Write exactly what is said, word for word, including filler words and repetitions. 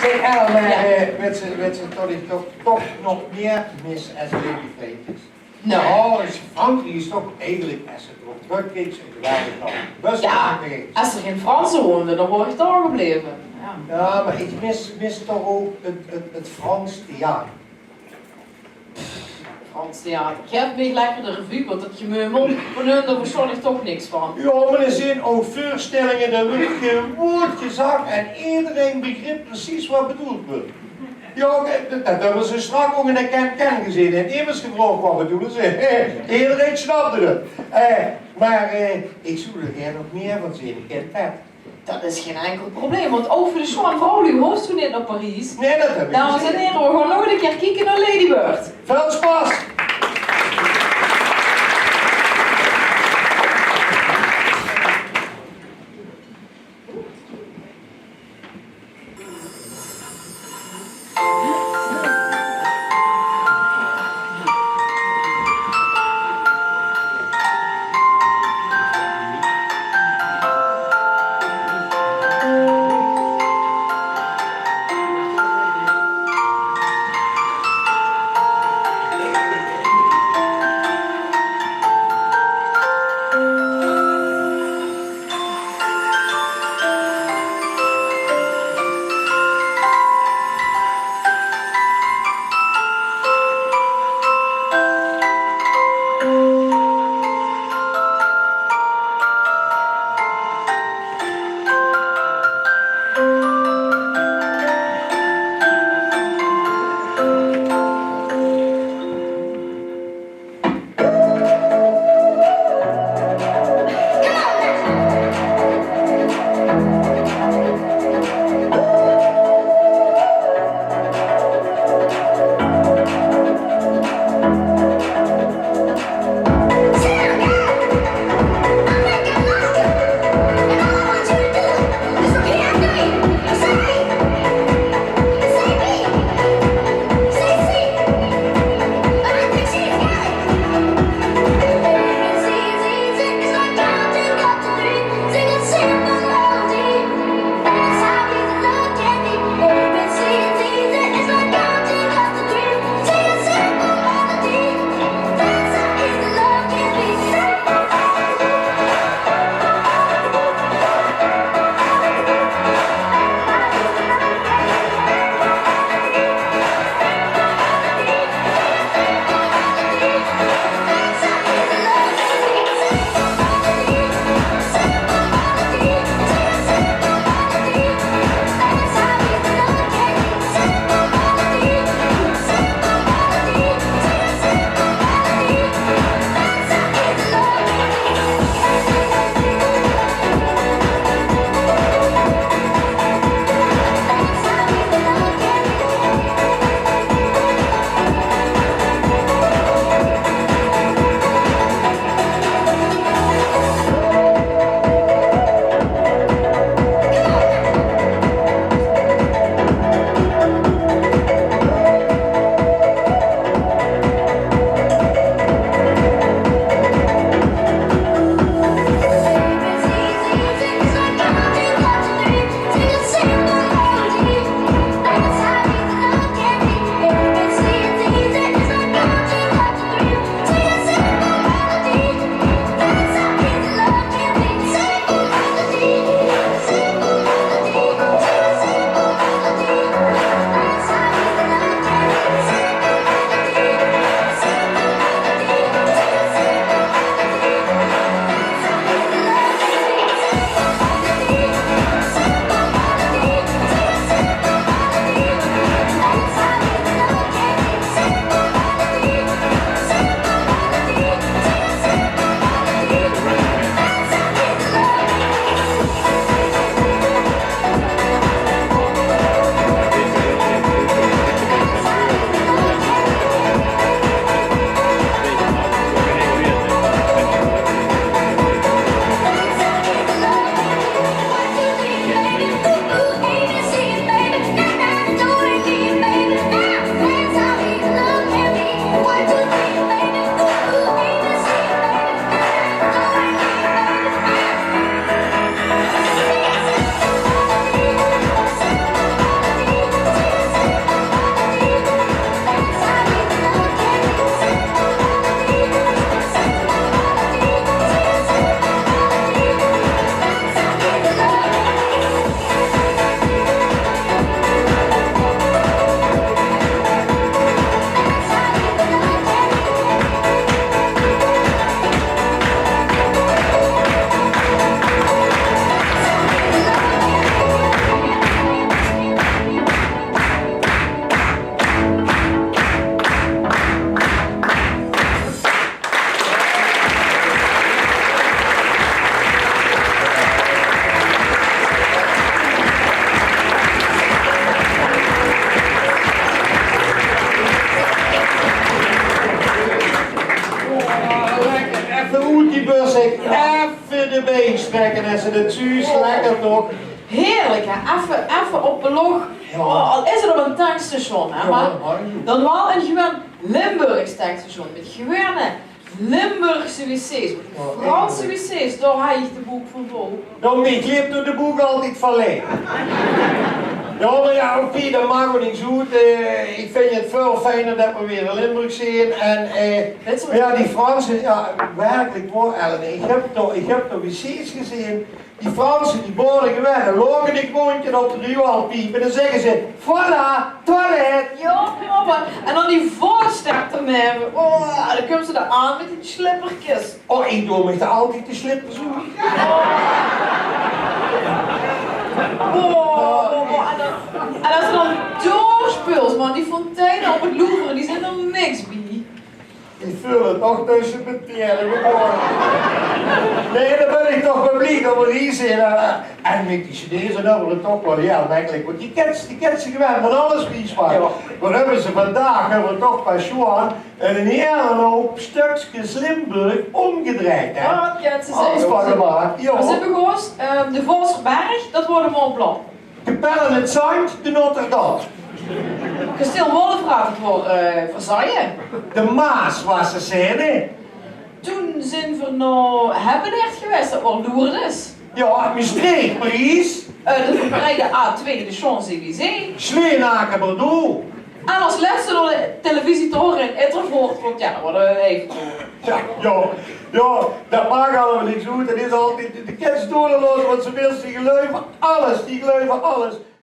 Zèk, El, mer, eh, wèts se, wèts se tot ich toch, toch nog mieë mis es allein die Frienkes? Noe. Oh, Frankriek is toch eigelik, es se 't d'r op kieks, ein geweldig land. Bès Jao, Frankriek. Es d'r gein Franse woonde, dan waor ich dao gebleve. Jao. Jao, mer ich mis, mis toch ouch 't, 't, 't Frans theater. Frans theater. Gaef mich lekker de revue, want det gemeumel, van hun, dao versjtóng ich toch niks van. Jao, mer d'r zeen ouch veurstellinge, dao wuuert gein waord gezag en ederein begrip precies waat bedoeld wuuert. Jao, det, det höbbe ze straks ouch in de Ken Ken gezeen. En emes gevraog: "Waat bedoele ze?" Ederein snapde 't. Eh, mer, eh, ich zou d'r gaer nog mieë van zeen. Ich kin det. Det is gein inkel probleem, want ouch veur de sjoon vrouwluuj hoofs se neet nao Paries. Nae, det höb ich gezeen. Dames en here, veer gaon nog ein kieër kieke nao Lady Bird. Väöl sjpas! Trèkke en ze, det zuus lekker toch? Heerlijk, hè? Effe, effe op de lóch. Ja. Oh, al is het op een tankstation, hè? Ja, maar dan wel een gewoon Limburgs tankstation. Met gewone Limburgse wc's. Ja, Franse wc's, daar haaj ich de boek van vol. Dan, ich leep door de boek altied van leeg. Ja, maar ja, oké, det maak ouch niks oet. Eh, ich vinj het väöl fijner det we weer in Limburg zeen. En, eh, ja, die Franse, ja, werkelijk waor, Ellen. Ich höb toch, ich höb toch wc's gezeen. Die Franse, die baore gewoon ein lopend mondje op de rioolpiep. En dan zègke ze: "Voilà, toilet." Ja, papa. En dan die voorstep d'rmei. Oh, dan kump ze dao aan met die slipperkes. Oh, ich doon mich dao altied de slippers oet. Oh, oh, oh, en dan, en as ze dan doorspeult, man, die fonteine op het Louvre, die zeen d'r niks bie. Ich veul het toch tösse mien tiene geboore. Nae, dao bön ich toch waal blie det we hie zeen. En mit die Chinezen höbbe we het toch waal hiel mekkelik. Want die kins, die kins ze gewoon van alles wiesmake. Ja. Veer höbbe ze vandaag, höbbe we toch pas gewoon ein hiel hoop stökskes Limburg ómgedrejd, hè. Ja, det kins ze. Alles van gemaak. Ja. We zeen begós, ehm, de Vosserberg, det waor de Mont Blanc. Kapel aan het Zand, de Notre Dame. Kasteel Wolfgraaf, het waor, eh, Versailles. De Maas waas de Seine. Toen zeen veer nao Hebbeneert gewaes, det waor Lourdes. Ja, Mestreech, Paries. Eh, de verbreide A twee, de Champs-Élysées. Sjleenake, Bordeaux. En as lètste nao de televisietoren in Ittervoort, want ja, det waor de Eiffeltoren. Ja, ja, ja, det maak allemaol niks oet. Het is altied, de kins doorlaote wat ze wils, die geluive alles, die geluive alles.